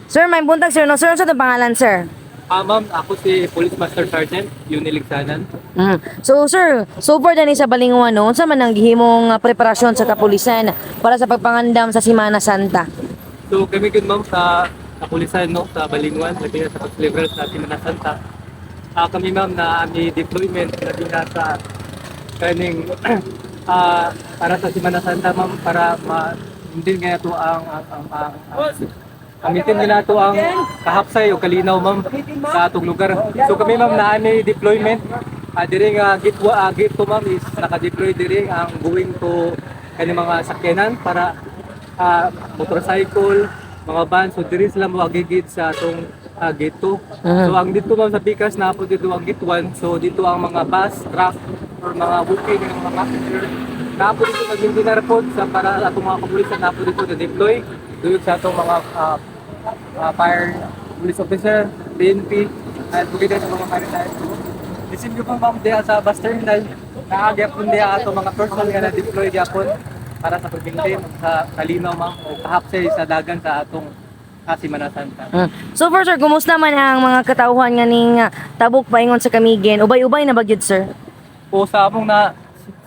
Sir, may buntag, sir, no? Sir, unsa itong pangalan, sir? Ah, ma'am, ako si Police Master Sergeant Yuni Ligsanan. So sir, so far dani sa Balingoan, no, unsa man ang gihimong preparasyon sa kapulisan para sa pagpangandam sa Semana Santa? So kami gud, ma'am, sa kapulisan, no, sa Balingoan, labi na sa pag-celebrate sa Semana Santa. Ah, kami, ma'am, na ami deployment labi na sa kaning para sa Semana Santa, ma'am, para ma hindi nga to ang maintain nila to ang kahapsay o kalinaw, ma'am, sa atong lugar. So kami, ma'am, na ami deployment diri nga gate gate 2, ma'am, is naka-deploy diri ang going to kani mga sakyanan para motorcycle, mga van. So diri sila moagigid sa atong gate 2. So ang dito, ma'am, sa Pikas na po dito ang gate 1. So dito ang mga bus, truck or mga booking ng mga passenger. Napo dito nag po sa para atong mga kapulisan, napo dito na deploy duyog sa atong mga fire police officer, PNP, at bukid sa mga maritime. Isin ko po, ma'am, diha sa bus terminal, naagyapon diha ato mga person nga na-deploy gyapon para sa pag-maintain sa kalinaw, ma'am, o kahapsay sa dagan sa atong Semana Santa. So far, sir, kumusta man ang mga katawhan nga ning tabok paingon sa Camiguin? Ubay-ubay na ba gyud, sir? O sa among na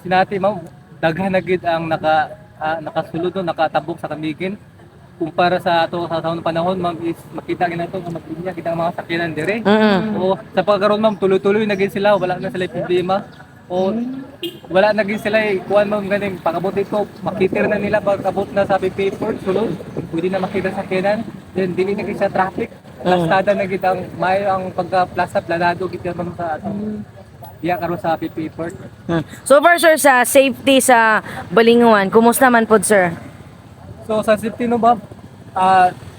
sinati, ma'am, daghan na gid ang nakasulod, no, nakatabok sa Camiguin. Kumpara sa ato sa taon panahon, ma'am, is makita gid nato nga maglinya kita ang mga sakyanan dire. O sa pagkaron, ma'am, tuloy-tuloy na gid sila, wala na sila problema. O wala na gid sila kuan, ma'am, ganing pag-abot dito, makita na nila pag-abot na sa PP Port sulod, pwede na makita sa sakyanan. Then dili na gid sa traffic. Plastada na gid ang maayo ang pagka-plaza, planado gid ma'am, sa atong diya karon sa PP Port. So far, sir, sa safety sa Balingoan, kumusta man pod, sir? So sa safety, no, ma'am,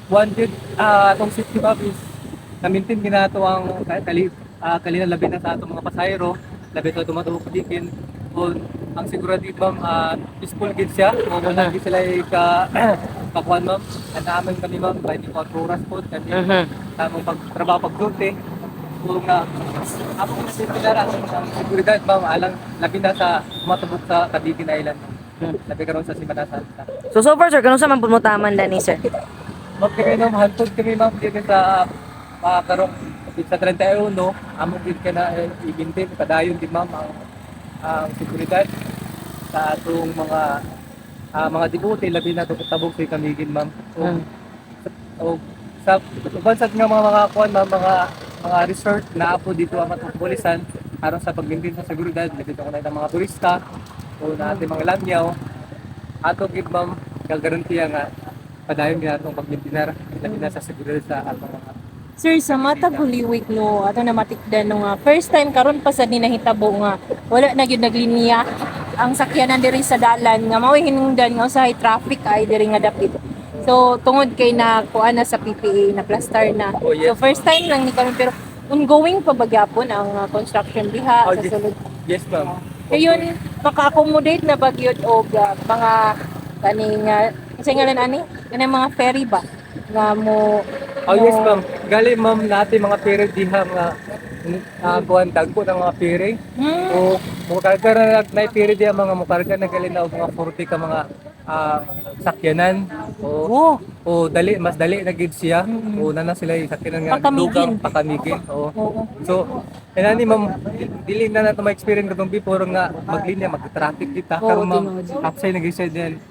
one gid atong safety, ma'am, is na-maintain ginato ang kalina labi na sa atong mga pasahero, labi sa atong mga dikin. O ang sigurado ma'am, peaceful gid siya. O wala gid sila ka kakuan, ma'am. At amin kami, ma'am, 24 oras po kami sa among pagtrabaho, pag-duty. So nga ako na safety na ang seguridad, ma'am, alang labi na sa matubok sa Camiguin Island. Labi karon sa Semana Santa. So so far, sir, kanunsa man pud mo taman dani, sir? Ma'am, kami, ma'am, hantod kami, ma'am, dito sa karong sa 31, amo gid ka na i-maintain padayon din, ma'am, ang seguridad sa atong mga debote labi na tabok sa Camiguin, ma'am. So, o sa uban sad nga mga kuan, ma'am, mga resort na apo dito ang atong pulisan aron sa pag-maintain sa seguridad labi na kunay mga turista o na ating mga lamyaw, ato gid, ma'am, kagarantiya nga padayon gid atong pag-maintain labi na sa seguridad sa atong mga Sir, sa matag Holy Week, no, ato na matikdan no nga first time karon pa sa dinahitabo nga wala na gyud naglinya ang sakyanan diri sa dalan nga mao'y hinungdan nga usahay traffic ay diri nga dapit. So tungod kay na kuan na sa PPA na plaster na. Oh, yes. So first time lang ni karon, pero ongoing pa ba gyapon ang construction diha Oh, sa yes. sulod? Yes, ma'am. Ngayon, maka-accommodate na ba gyud og mga kaning kasi ngalan ani kanang mga ferry ba nga mo Oh yes, ma'am. Gali, ma'am, natin mga pere diha nga kuan dagko ng mga pere. O mukarga na na pere diha, mga mukarga na gali na og mga 40 ka mga sakyanan. O o dali, mas dali na gid siya. O na sila yung sakyanan nga Pakamigin. dugang pakamigin. O Oo. so inani, ma'am, dili na nato ma-experience katong before nga maglinya, mag-traffic kita. Oo, Karon, ma'am, tinuod. upside na gid siya, then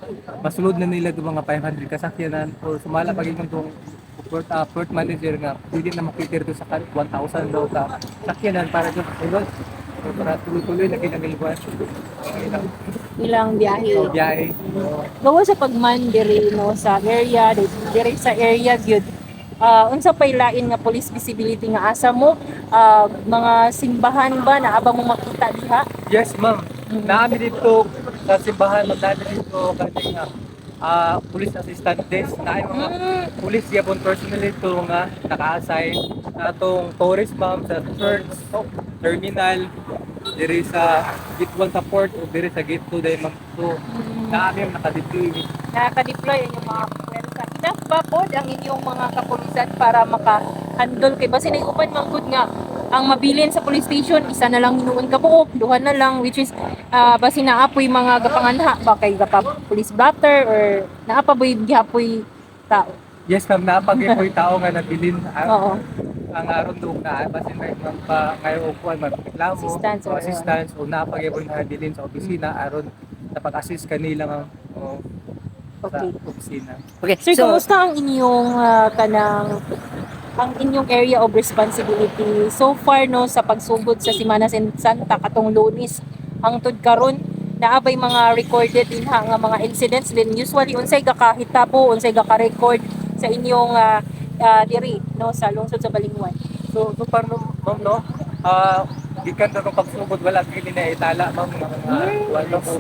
masulod na nila itong mga 500 kasakyanan o sumala pag itong port manager nga pwede na makita dito sa 1,000 daw ka sakyanan para sa sulod. So, para tuloy-tuloy na ginagilbuan ilang Ilang biyahe. Biyahe. Gawa sa pagman diri, no, sa area diri sa area gyud. Ah, unsa pay lain nga police visibility nga asa mo mga simbahan ba na abang mo makita diha? Yes, ma'am. Naami dito sa simbahan, magdami dito kaning police assistant desk na ay mga police gyapon personally to nga naka-assign sa atong tourist, ma'am, sa church, terminal, diri sa gate 1 sa port o diri sa gate 2 dahil, ma'am. So, naami ang naka-deploy. Naka-deploy ang inyong mga puwersa. Enough ba pod ang inyong mga kapulisan para maka-handle kay basin ay uban man gud nga ang mabilin sa police station isa na lang hinuon ka buok, duha na lang, which is basin naa poy mga gapanganha ba kay gapa police blotter or naa pa boy gihapoy tao? Yes ma'am, naa pa gyud tao nga nabilin ang, ang aron doon na basin may ma'am pa ngayon og kuan ma'am reklamo Assistance o assistance o naa pa gyud nabilin sa opisina aron napag-assist kanila ma'am o sa opisina. Okay. Sir, so, kumusta ang inyong kanang ang inyong area of responsibility so far no sa pagsugod sa Simana Santa katong Lunes hangtod karon, naa bay mga recorded dinha nga mga incidents din? Usually unsay gakahitabo, unsay gaka-record sa inyong diri no sa lungsod sa Balinguan? So far ma'am, ma'am no, gikan sa atong pagsugod wala gid na itala ma'am nga mga kuan ma'am o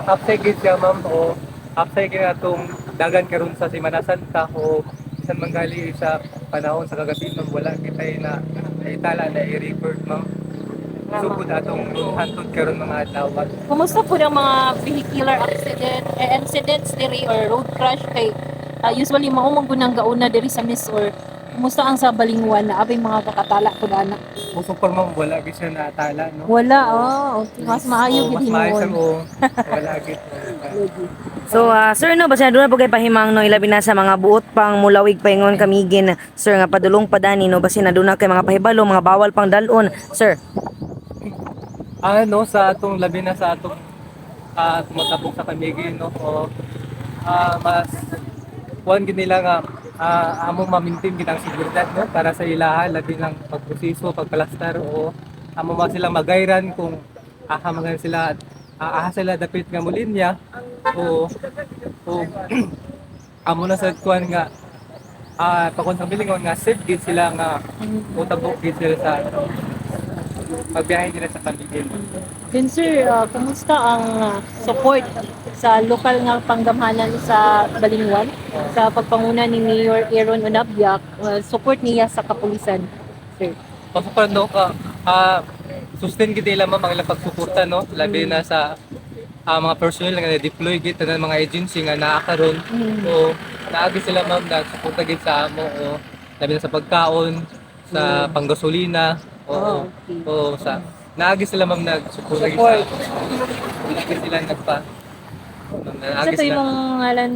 hapsay gid siya ma'am o hapsay gid atong dagan karon sa Semana Santa o bisan manggali sa panahon sa kagabi ma'am, wala kitay na naitala na i-record ma'am. Sugod atong hantod karon mga adlaw. Kumusta po ang mga vehicular accident incidents diri or road crash kay usually mao man gud ang gauna diri sa MisOr? Kumusta ang sa Balinguan, naa bay mga kakatala po ana? So far ma'am, wala gid siya naatala no. Wala, oh, okay. Mas maayo O, gid mas maayo hinuon. sa o wala gid. So, sir, no, basta doon na po kay pahimang, no, ilabi na sa mga buot pang mulawig paingon Camiguin, sir, nga padulong pa dani, no, basta na doon na kay mga pahibalo, mga bawal pang dalon, sir. Ano sa atong labi na sa atong tumatabok sa Camiguin no o mas kuan gid nila nga among ma-maintain gid ang seguridad no para sa ilaha, labi ng pagproseso, pagpalastar o amo ma sila magayran kung aha man sila aha sila dapit nga mulinya o amo na sa kuan nga pakon sa bilingon nga safe gid sila nga utabok gid sila sa pagbiyahe nila sa Camiguin. Then sir, kumusta ang support sa lokal nga panggamhanan sa Balinguan sa pagpanguna ni Mayor Aaron Onabyak, support niya sa kapulisan, sir? Pasukan no ka sustain gid nila ma'am ang ilang pagsuporta no, labi na sa mga personnel nga na-deploy gid tanan mga agency nga naa karon o naagi sila ma'am na suporta gid sa amo o labi na sa pagkaon, sa panggasolina o o sa naagi sila ma'am nagsuporta gid sa Support. naagi sila nagpa ma'am, Sa naagi to sila imong ngalan,